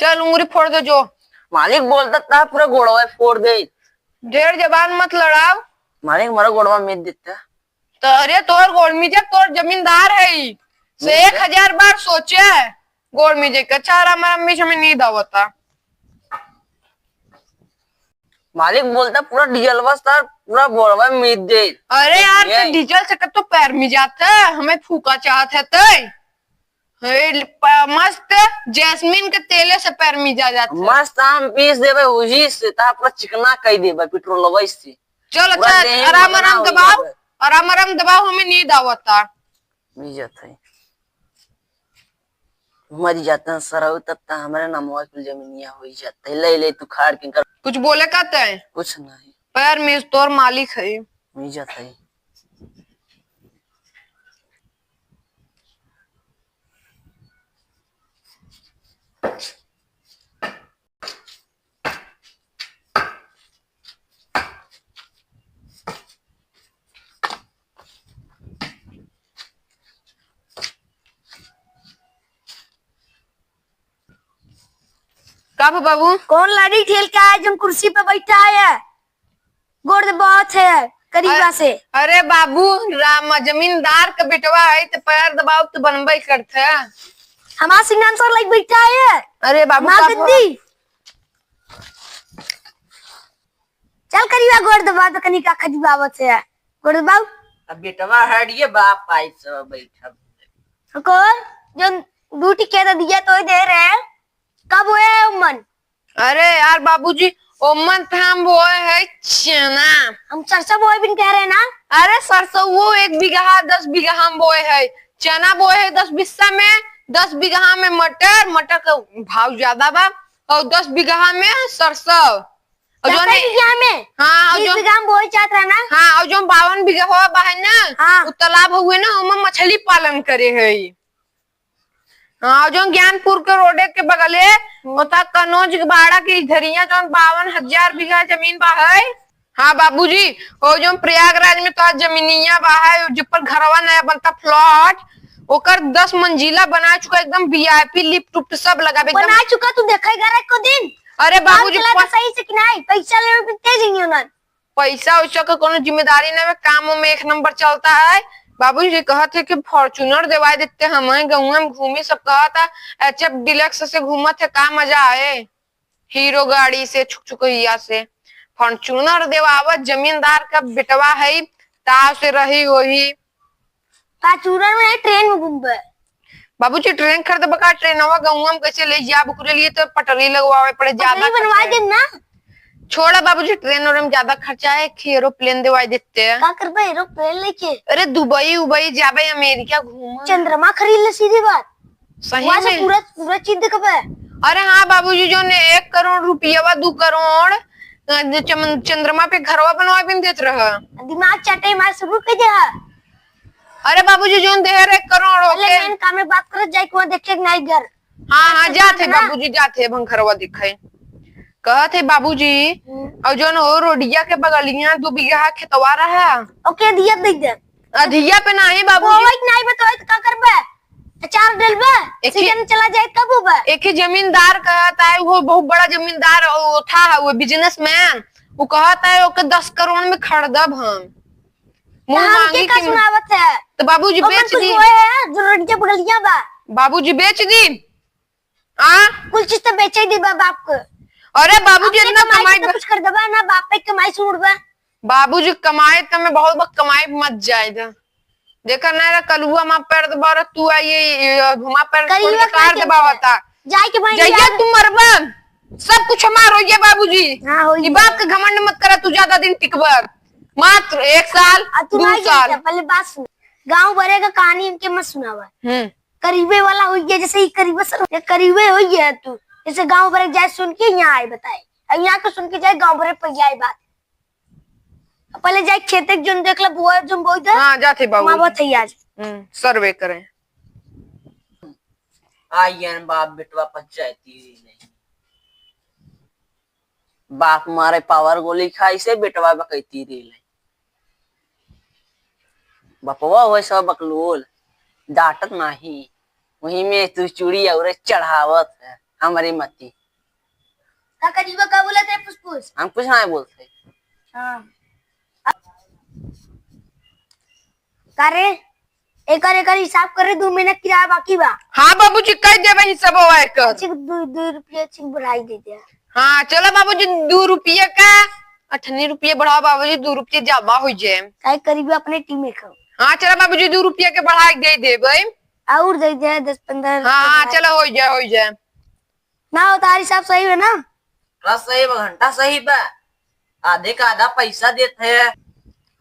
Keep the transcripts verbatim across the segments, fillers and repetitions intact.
चल, उंगरी फोड़ दे जो। मालिक बोलता था, पूरा गोड़वा फोड़ दे। ढेर जबान मत लड़ाव। मालिक, हमारा गोड़वा मीज देता। तो अरे, तोर गोड़ मीजे, तोर जमींदार है ई। से मीज एक हजार बार सोचे गोड़ मीजे के। अच्छा, आराम, आराम, बीच में नींद आवता। मालिक बोलता, पूरा डीजल बस्ता, पूरा गोड़वा मीज दे। अरे यार, ये तो डीजल से कब तो पैर मीज जाता है, हमें फूका चाहत है तो। हे, प-, मस्त जैस्मिन के तेले से पैर मीजा जात है। मस्त आम पीस देबे, उही से ता पूरा चिकना कई देबे पेट्रोलवा से। चल, पूरा अच्छा, देह आराम, बदना आराम हो दबाओ, जाबे। आराम, आराम दबाओ, हमें नींद आवता। मीजत है, मर जाते हैं सरऊ, तब तक हमारे नामवा कुल जमीनिया हो जाते हैं। ले, ले, तू खाड़ के कर। कुछ बोले का तय? कुछ नहीं। पैर मीज, तोर मालिक है। मीजत है। का बा बाबू? कौन लाड़ी ठेल के आए, जौन कुर्सी पे बैठा है? गोड़ दबावत है करीबा अ-, से। अरे बाबू, राम जमींदार का बेटवा है, तो पैर दबाव तो बनबे करत है। हमार सिंगान सर लाइक बैठा है। अरे बाबू, माँ का गद्दी। चल करीबा गोड़ दबा तो कनी का खजुआवत है। गोड़ दबाऊ। अब बेटवा हट ये बाप आई सब बैठब। को जौन ड्यूटी के तो दिया तो दे रहे हैं। कब हुए है उमन? अरे यार बाबूजी, ओमन त हम बोए है चना। हम सरसों बोए बिन कह रहे हैं ना। अरे सरसों वो एक बीघा, दस बीघा हम बोए है, चना बोए है दस बिस्सा में, दस बीघा में मटर, मटर का भाव ज्यादा बा, और दस बीघा में सरसों। और दस जौन बीघा में? हाँ, और बीस जो बीघा में बोए जात रहा ना। हाँ, और जो बावन बीघा हुआ बा है ना, हाँ। वो तालाब हुए ना, ओमा मछली पालन करे है। हाँ, जौन ज्ञानपुर के रोडे के बगले, हम्म। ओता कनोज के बाड़ा के इधरिया जौन बावन हजार बीघा जमीन बा है। हाँ बाबूजी, ओ जौन प्रयागराज में तो जमीनिया बा है, जिस पर घरवा नया बनता प्लॉट, ओकर दस मंजिला बना चुका, एकदम वीआईपी लिफ्ट उफ्ट सब लगावे, एकदम बना चुका। तू देखे घर को दिन। अरे काम बाबूजी, चला तो प- सही से कि नहीं, पैसा लेवे पे तेज ही नहीं होना। पैसा वैसा का कोनो जिम्मेदारी ना बा, काम में एक नंबर चलता है। बाबूजी कहत है कि Fortuner देवाई देते, हम गौवा में घूमी, सब कहत है HF Deluxe से घूमत है, का मजा आए, हीरो गाड़ी से, छुकछुकैया से। Fortuner देवावत, जमींदार का बेटवा है, ताव से रही वही। Fortuner में नहीं, ट्रेन में घूमबे। बाबूजी, ट्रेन खरीदबा का? ट्रेनवा गौवा में कैसे ले जाब? ओकरे लिए तो पटरी लगवावे पड़े, ज्यादा पटरी बनवा खर्चा है। देब ना। छोड़ा बाबूजी, ट्रेन ओरे में ज्यादा खर्चा है, एक एरोप्लेन देवाई देते। का करबे एरोप्लेन लेके? अरे दुबई उबई जाबे, अमेरिका घूमे। चंद्रमा खरीद ले, सीधी बात। सही वहाँ से में? पूरा, पूरा चीज देखबे। अरे हाँ बाबूजी, जौन एक करोड़ रुपया, दू करोड़, अ, जो चमन-, चंद्रमा पे घरवा बनवा भी देत रहा। दिमाग चाटे मार शुरू कर दे हा। अरे बाबूजी, जौन देहे रहे करोड़ पहले ओके। मेन काम में बात करत जाए कि वहाँ देखे कि नहीं घर। हाँ, हाँ, अच्छा, जात है ना? बाबूजी, जात है, अब हम घरवा दिखाई। कहत है बाबूजी, हम्म। और जौन हो रोडिया के बगलिया दो बीघा खेतवा रहा। ओके, दिया दे दे। अधिया पे नहीं बाबूजी। बोवत नहीं बा, तो का करबे? अचार डलबे? एक ही सीजन चला जाए तब होबे। एक ही जमींदार कहत है, वो बहुत बड़ा जमींदार, वो था, वो businessman, वो कहत है, ओके दस करोड़ में खरीदब हम। मुंह तो हमके मांगी का कि सुनावत है? तो बाबूजी ओकर बेच कुछ दी। वो है, जो रोड के बगलिया बा। बाबूजी बेच दी। आ? कुल चीज तो बेचे दी बा बाप को। अरे बाबूजी, अपने इतना कमाई से कमाई तो ब- कुछ कर देबा ना, बाप पे कमाई से उड़बा। बाबूजी कमाई तो मैं बहुत बा, कमाई मत जाए दे। देखा ना रे, कलुआ माँ पैर दबा रहा, तू आई, ये, ये, माँ पैर छोड़ करिया के कार कहाँ दबावा था। जाए के भाई जइया यार। तू मरबा, सब कुछ हमार होइए बाबूजी। हाँ, होइए। ई बात के घमंड मत करा, तू ज्यादा दिन टिकबा। मात्र एक साल, आ, तू दो नहीं साल। जानता, पहले बात सुन। गाँव भरे का कहानी इनके मत सुनावा। हम्म। करीबे वाला होइए, जैसे ही करीबे सर, ये करीबे होइए तू। जैसे गाँव भरे जाए सुन के यहाँ आए बताए। अब यहाँ को सुन के जाए गाँव भरे पे आए बात। पहले जाए खेते के जोन देख ले, बुआ जोन बोई दे। हाँ, जाते बाबू। माँ बहुत है आज। हम्म, सर्वे करें। आइयन बाप बेटवा पंचायती नहीं। बाप मारे पावर गोली खाई से बेटवा बकैती रे ले। बपवा होए सब बकलोल, डांटत नाही। वही में तू चूड़ी औरे चढ़ावत है। हमरी मती। का करीबा, का बोलत है फुसफुस? हम कुछ नाहीं बोलत है। हाँ। का रे, एकर, एकर हिसाब करे, दू महीना किराया बाकी बा। हाँ बाबूजी, कइ देबे हिसाबवा एकर। ठीक, दू, दू रुपया ठीक बढ़ाइ दे दे। हाँ, चलो बाबूजी, दू रुपया का, अठन्नी रुपया बढ़ावा बाबूजी, दू रुपया जामा होइ जाए। काहे करीबा अपने टीम में खाओ। हाँ, चलो बाबूजी, दू रुपया के बढ़ाइ के दे देबे। और दे दे दस पन्द्रह हाँ, हाँ, रुपया। चलो, होइ जाए, होइ जाए। ना हो, तार हिसाब सही है ना? का सही बा, घंटा सही बा। आधे का आधा पैसा देत है।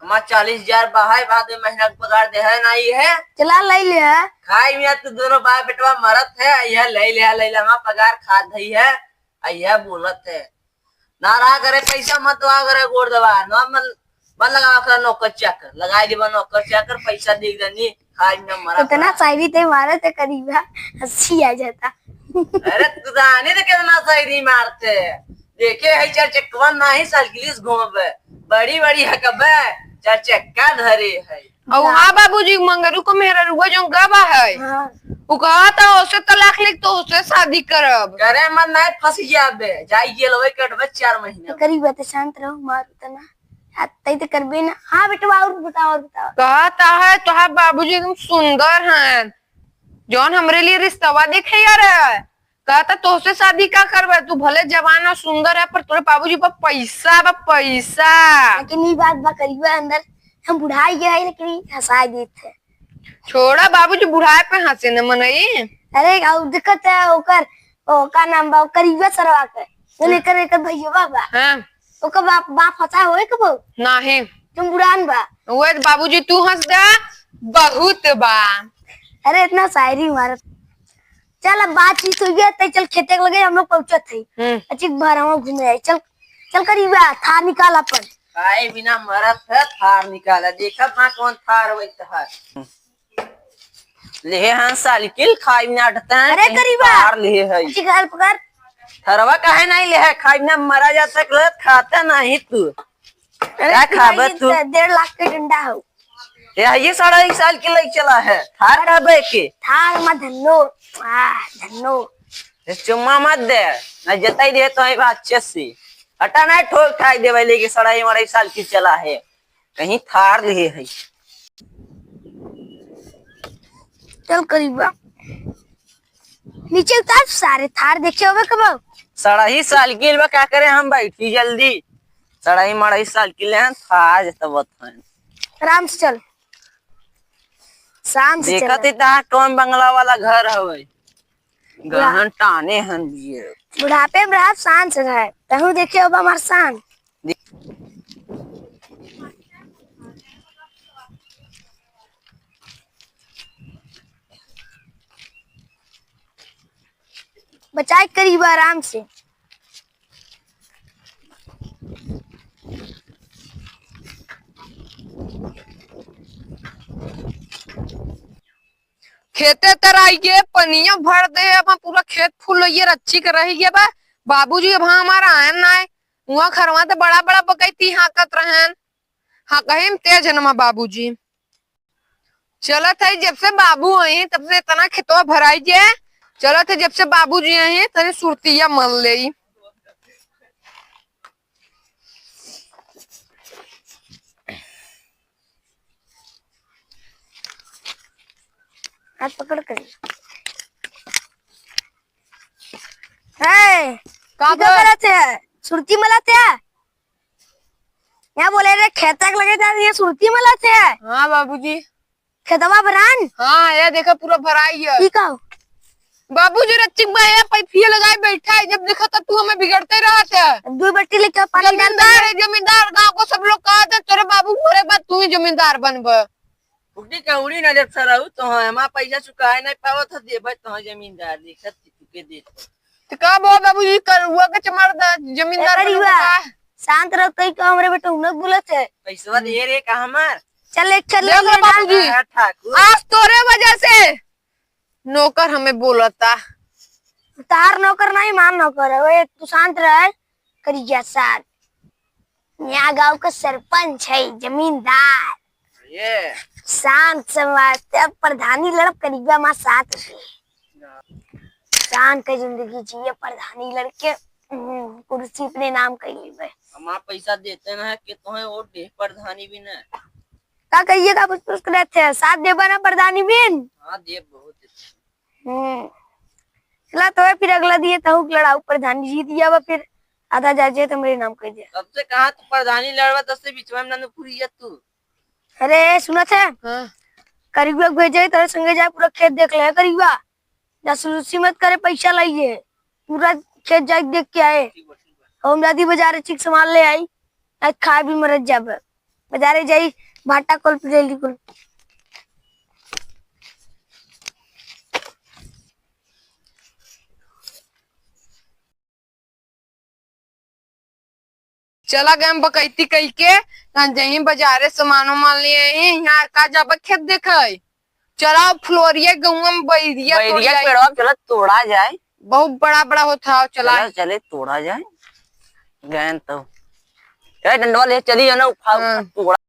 हमार चालीस हजार बा है, बाद में महीना के पगार दे है ना, ये है। चला, ले ले है। खाई में तू दोनों बाप बेटवा मरत है, यह ले ले है, ले ले, हमार पगार खात है, यह, आ यह बोलत है। ना रहा करे पैसा, मत दवा करे गोड़ दवा, ना मन, मन लगा कर नौकर चाकर, लगाइ देबा नौकर चाकर, पैसा दे देनी, खाई में मरा इतना पड़ा। शायरी ते मारे ते करीबा हंसी आ जाता। अरे तू जाने तो कितना शायरी मारते, देखे है चार चक्कवा नाही साइकिलिस घूमबे, बड़ी बड़ी हकबे, चार चक्का धरे है। और हाँ बाबूजी, मंगरू को मेहररुआ जो गवा है, हाँ। उ कहा था, "ओसे तलाक लिख तो ओसे शादी करब।" करे मन नहीं, फंस जाबे, जाई गेल वही कटबे चार महीना। करीबा ते शांत रहो, मार उतना। आ, तई ते करबे ना। हाँ बेटवा, और बताओ, और बताओ। कहा था है, तोहार बाबूजी एकदम सुंदर हैं, जौन हमरे लिए रिश्तवा देखे यार। कहता, "तोहसे शादी का करबे? तू भले जवान और सुंदर है, पर तोरे बाबूजी पर पैसा बा, पैसा।" लेकिन ई बात बा, करीबा अंदर हम बुढ़ाई गए हैं, लेकिन ई हंसाई देत है। छोड़ा बाबूजी, बुढ़ाए पे हंसे न मनई। अरे, और दिक्कत है ओकर, ओ, का नाम बा, करीबा सरवा के। तो हम्म। लेकर एकर भैया बा। हाँ। ओकर बाप, बाप हंसा होए कबो? नाही। तुम बुढ़ान बा। वो बाबूजी, तू हंस दे, बहुत बा। अरे, इतना शायरी मारत। चल, अब बातचीत हो गया, तै चल खेते के लगे, हम लोग पहुंचत हई। हम्म। अच्छी भरवा घूमे आई। चल, चल करीबा, थार निकाल अपन। खाए बिना मरत है, थार निकाला। देखत ना कौन थार वही तहार। लेहे हाँ साइकिल, खाए बिना अटता है, अरे कहीं करीबा। थार लेहे है। अच्छी गाल पकड़। थरवा काहे नहीं लेहे? खाए बिना मरा जाता है, खाते नहीं तू। अरे का खाबे भाई, तू? डेढ़ लाख के डंडा हो। ये, ये साढ़े एक साल के लइक चला है। थार कहबे के? थार मा धन्नो। आ, धन्नो। ये चुम्मा मत दे। ना जताई दे तो है बात अच्छे से। हटा ना ठोक ठाक देवे लेके साढ़े एक साल की चला है। कहीं थार लिए है। चल करीबा। नीचे उतार सारे थार देखे होबे कबो? सड़ही साल के बा, का करे हम बैठी जल्दी। सड़ही मड़ही साल के ले हैं, थार जतबत हैं। आराम से चल। शांत से देखत चल। ही तहार कौन बंगला वाला घर हवे। गहन टाने हन लिए। बुढ़ापे में रह, शान से रह। तहु देखे होबा हमार शान। बचाए करीब आराम से। खेते तर आई गे, पनिया भर दे, अब पूरा खेत फुल होइए, रच्ची के रहि गे बा। बाबूजी अब हमारा आयन ना आए, उहाँ खरवा त बड़ा बड़ा बकैती हाँकत रहन। हाँ, कहीं तेज है नमा बाबूजी। चलत है, जब से बाबू आई, तब से इतना खेतवा भराई जे। चलत है, जब से बाबूजी आई, तनी सुरतिया मल लेई। हाथ पकड़ कर। ए, का ई का बोल? करत है? सुरती मलत है? यहाँ बोले रे, खेतक लगे जा, ये सुरती मलत है? हाँ बाबूजी। खेतवा भरान? हाँ, ये देखा पूरा भराई है। ई का हो? बाबूजी रच्चिक बा, ये पैफिया लगाए बैठा है, जब देखा तब तू हमें बिगड़ते रहत है। दो बाल्टी लेके पानी डाल जमींदार दे। है, जमींदार, गाँव को सब लोग कहत है, तोरे बाबू मरे बाद तू ही जमींदार बनबे। फुकटी कौड़ी ना देत सरऊ, तो हाँ, हमार पैसा चुकाए नहीं पावत ह, देबे तो हाँ जमींदार, देखत ही तुके देत ह। तो का बोल बाबूजी, करुआ के चमार दा, जमींदार ए, करुआ। बनबा का? शांत रह, तई का हमरे बेटा उनक बोलत है। पैसवा दे रे का हमार? चल, एक चल ले ले लो ना। बाबूजी। हाँ, ठाकुर। आज तोरे वजह से नौकर हमें बोलता। तार नौकर नहीं, मार नौकर है। ओए, तू शांत रह, करिया सार। यहाँ गाँव का सरपंच है, जमींदार। ये। शांत समाज, तब प्रधानी लड़ब करिया माँ साथ में। शैतान के जिंदगी जिए प्रधानी लड़के, हम्म, कुर्सी अपने नाम कर ली बे। हमार पैसा देते ना है कि तुम्हें वोट दे प्रधानी भी ना। का कहिए का पूछ-पूछ के रहते हैं, साथ देबा ना प्रधानी बिन? हाँ, देब बहुत देते हैं। हम्म। चला तो है फिर अगला दिए तहु के लड़ाऊ प्रधानी जीत गया बा, फिर आधा जा जे तो मेरे नाम कह दिया। तब से कहा तू प्रधानी लड़वा, तब से बिचवा में नानू पूरी तू। अरे सुनत है? हाँ। करिबा भेजे तोरे संगे जाए पूरा खेत देख ले करिबा। जासूसी मत करे, पैसा लाइए, पूरा खेत जाके देख के आए। हम जाती बाजारे चीक सामान ले आई, आज खाए भी मरत जाबे। बाजारे जाई, भाटा कुल, पिरेली कुल। चला गए हम बकैती कई के, तन जहीं बाजारे सामान उमान ले आई, यहाँ का जाबे खेत देखे। चला फ्लोरिया गौवा में बैरिया बैरिया तोड़ी आई। पेड़वा चला तोड़ा जाए। बहुत बड़ा बड़ा होता है, चला। चला, चले तोड़ा जाए। गए तो। ए, डंडवा ले चली जाना, उखा, हाँ। उखा, तोड़ा।